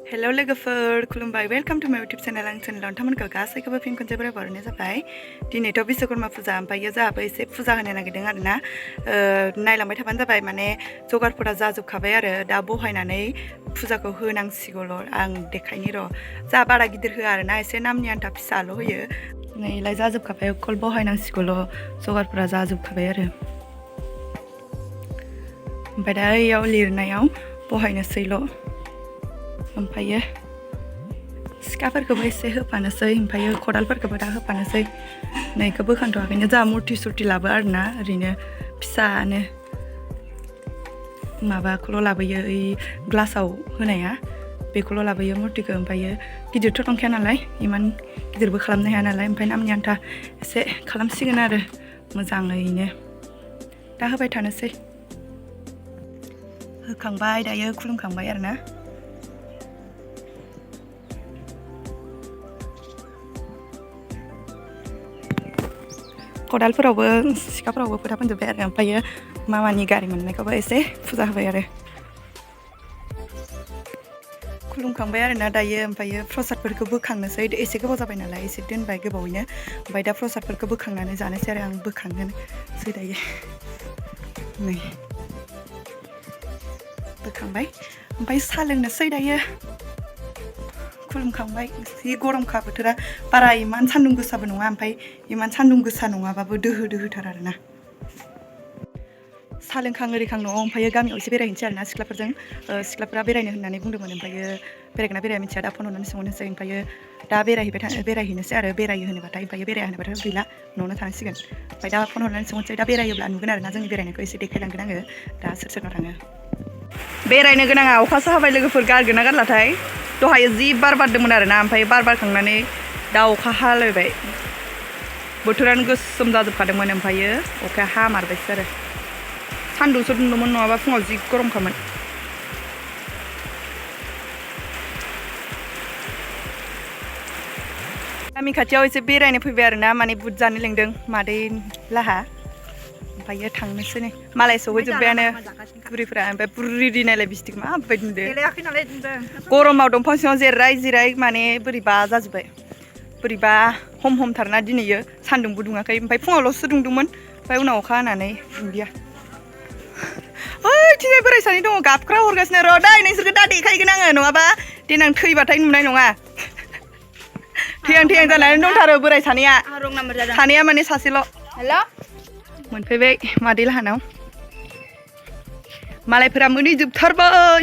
Hello लोगोफोर खुलुमबाय welcome to माय यूट्यूब चैनल आं चैनेलाव नोंथांमोनखौ गासैखौबो फिन खनसे बरायबावनाय जाबाय दिनैथ' बिश्वकर्मा फुजा ओमफ्राय जोंहाबो एसे फुजा होनो नागिरदों आरोना नायलांबाय थाबानो जाबाय माने जगारफोरा जाजोबखाबाय आरो दा बहायनानै फुजाखौ होनांसिगौल' आं देखायनि र' जा बारा गिदिर होआ आरोना एसे नामनि आन्था फिसाल' होयो नैलाय जाजोबखाबाय अकल बहायनांसिगौल' जगारफोरा जाजोबखाबाय आरो ओमफ्राय दा ओइयाव लिरनायाव बहायनोसैल' ओमफ्रायो सिखाफोरखौबो एसे होफानोसै ओमफ्रायो खदालफोरखौबो दा होफानोसै नैखौ बोखांथ'वाखैनो जा मुर्ति सुर्ति लाबो आरोना ओरैनो फिसानो माबाखौल' लाबोयो ओइ ग्लासाव होनाया बेखौल' लाबोयो मुर्तिखौ ओमफ्रायो गिदिरथ' नंखाया नालाय इमान गिदिरबो खालामनो हाया नालाय ओमफ्राय नामनि आन्था एसे खालामसिगोन आरो मोजाङैनो दा होबाय थानोसै होखांबाय दायो खुलुमखांबाय आरोना खदालफोरावबो सिखाफोरावबो फोथा फोनजोब्बाय आरो ओमफ्रायो मामानि गारि मोननायखौबो एसे फुजा होबाय आरो खुलुमखांबाय आरोना दायो ओमफ्रायो प्रसादफोरखौ बोखांनोसै एसे गोबाव जाबाय नालाय एसे दोनबाय गोबावैनो ओमफ्राय दा प्रसादफोरखौ बोखांनानै जानोसै आरो आं बोखांनोसै दायो नै बोखांबाय ओमफ्राय साहा लोंनोसै दायो खुलुमखांबाय जि गरमखा बोथोरा बारा इमान सान्दुं गोसाबो नङा ओमफ्राय इमान सान्दुं गोसा नङाबाबो दोहो दोहोथार आरोना साहा लोंखां ओरिखां न'आव ओमफ्रायो गामियाव एसे बेरायहैनोसै आरोना सिख्लाफोरा बेरायनो होननानै बुंदोंमोन ओमफ्रायो बेरायगोना बेराया मिथिया दा फन हरनानै सोंहरनोसै ओमफ्रायो दा बेरायहैनोसै आरो बेरायो होनोबाथाय ओमफ्रायो बेराया होनोबाथाय गैला न'आवनो थानांसिगोन ओमफ्राय दा फन हरनानै सोंहरनोसै दा बेरायोब्ला नुगोन आरोना जोंनि बेरायनायखौ एसे देखायलांगोन आङो दा सोर सोरनाव थाङो बेरायनो गोनाङा अखासो हाबाय लोगोफोर गारगोन ना गारलाथाय दहाय जि बार बारदोंमोन आरोना ओमफ्राय बार बारखांनानै दा अखा हालायबाय बोथोरानो गोसोम जाजोबखादोंमोन ओमफ्रायो अखाया हामारबायसो आरो सान्दुंसो दुंदोंमोन नङाबा फुङाव जि गरमखामोन गामि खाथियाव एसे बेरायनो फैबाय आरोना माने बुट जानो लेंदों मादै लाहा ओमफ्रायो थांनोसै नै मालाय सहैजोब्बायानो बुरिफोरा ओमफ्राय बुरि नायलाय बिस्टिक माबायदि नुदों गरमाव दंफां सिङाव जिराय माने बोरैबा जाजोब्बाय बोरैबा हमथारना दिनैयो सान्दुंबो दुङाखै ओमफ्राय फुङावल'सो दुंदोंमोन ओमफ्राय उनाव अखा हानानै दुंदिया ओइथिंजाय बोराय सानै दङ गाबख्रा हरगासिनो र' दै नोंसोरखौ दा देखायगोन आङो नङाबा देनां थैबाथाय नुनाय नङा थैहां जानानै दंथारो बोराय सानैया माने सासेल' हेल' मोनफैबाय मादै लाहानाव मालायफोरा मोनहैजोबथारबाय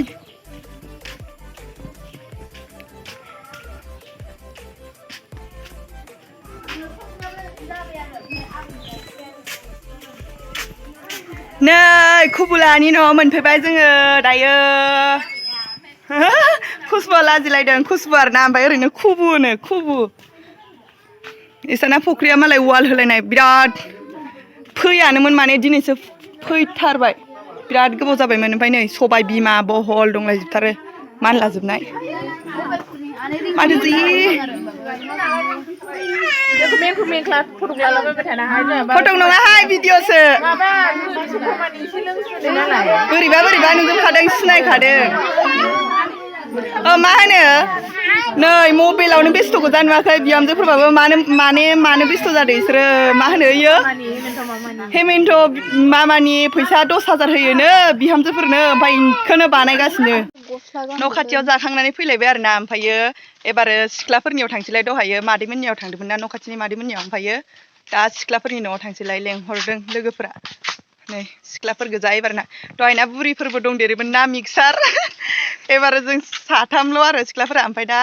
नै खुबुलानि न'आव मोनफैबाय जोङो दायो खुसबुआ लाजिलायदों खुसबु आरोना ओमफ्राय ओरैनो खुबु होनो खुबु इसाना फुख्रिया मालाय वाल होलायनाय बिराद फैयानोमोन माने दिनैसो फैथारबाय बिराद गोबाव जाबायमोन ओमफ्राय नै सबाय बिमा बहल दंलायजोबथारो मानलाजोबनाय माथो जि फटक नङाहाय भिडिअसो बोरैबा नुजोबखादों सिनायखादों मा होनो नै मबाइलावनो बेस्थ' गोजा नुवाखै बिहामजोफोरबाबो मानो बेस्थ' जादों बिसोरो मा होनो इयो हेमेन्ट मामानि फैसा 10,000 होयोनो बिहामजोफोरनो ओमफ्राय बेखौनो बानायगासिनो न' खाथियाव जाखांनानै फैलायबाय आरोना ओमफ्रायो एबारो सिख्लाफोरनियाव थांसैलाय दहायो मादैमोननियाव थांदोंमोन ना न' खाथिनि मादैमोननियाव ओमफ्रायो दा सिख्लाफोरनि न'आव थांसैलाय लेंहरदों लोगोफोरा नै सिख्लाफोर गोजा एबारना दहायना बुरिफोरबो दंदेरोमोन ना मिक्सार एबारो जों साथामल' आरो सिख्लाफोरा ओमफ्राय दा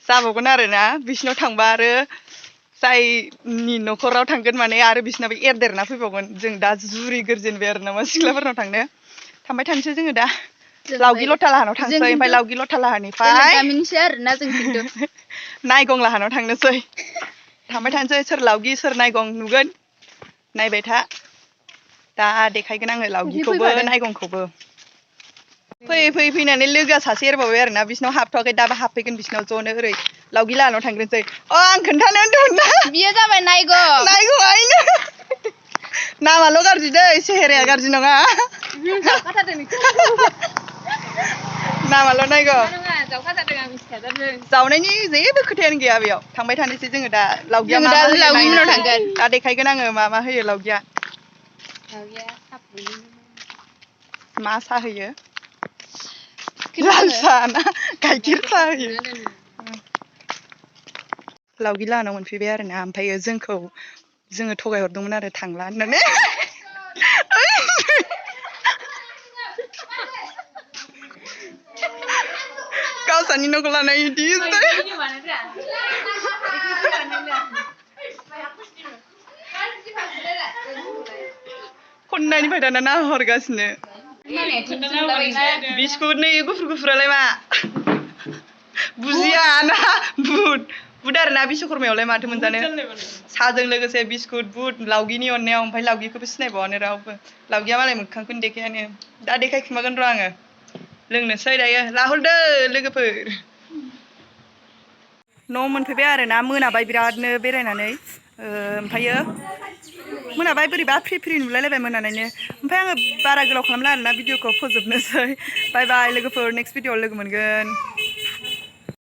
जाबावगोन आरोना बिसिनाव थांबा आरो जायनि न'खराव थांगोन माने आरो बिसिनाबो एरदेरना फैबावगोन जों दा जुरि गोरजेनबाय आरो नामा सिख्लाफोरनाव थांबाय थानोसै जोङो दा लावगि लथा लाहानाव थांसै ओमफ्राय लावगि लथा लाहानिफ्राय नायगं लाहानाव थांनोसै थांबाय थानोसै सोर लावगि सोर नायगं नुगोन नायबाय था दा देखायगोन आङो लावगिखौबो नायगंखौबो फैनानै लोगोआ सासे एरबावबाय आरोना बिसिनाव हाबथ'वाखै दाबा हाबफैगोन बिसिनाव ज'नो ओरै लावगि लाहानाव थांग्रोनोसै आं खोन्थानो होनदोंमोन ना बियो जाबाय नायगंआनो नामाल' गाज्रि दै सेहेराया गाज्रि नङा नामाल' नायगं जावनायनि जेबो खोथायानो गैया बेयाव थांबाय थानोसै जोङो दा लावगिया मा दा देखायगोन आङो मा होयो लावगिया मा साहा होयो लाल साहा ना गाइखेर साहा होयो लावगि लाहानाव मोनफैबाय आरो ना ओमफ्रायो जोङो थगायहरदोंमोन आरो थांला होननानै गावसानि न'खौ लानाय इदि खननायनिफ्राय दाना नाहरगासिनो बिस्कुट नै गुफुर गुफुरालाय मा बुजिया ना बुट आरो ना बिश्वकर्मायावलाय माथो मोनजानो साहाजों लोगोसे बिस्कुट बुट लावगिनि अननायाव ओमफ्राय लावगिखौबो सिनायबावानो रावबो लावगिया मालाय मोखांखौनो देखायानो दा देखायखुमागोन र' आङो लोंनोसै दायो लाहरदो लोगोफोर न' मोनफैबाय आरो ना मोनाबाय बिरादनो बेरायनानै ओमफ्रायो मोनाबाय बोरैबा फ्रि नुलायलायबाय मोनानायनो ओमफ्राय आङो बारा गोलाव खालामला आरोना भिडिअखौ फोजोबनोसै बाय बाय लोगोफोर नेक्स्ट भिडिअआव लोगो मोनगोन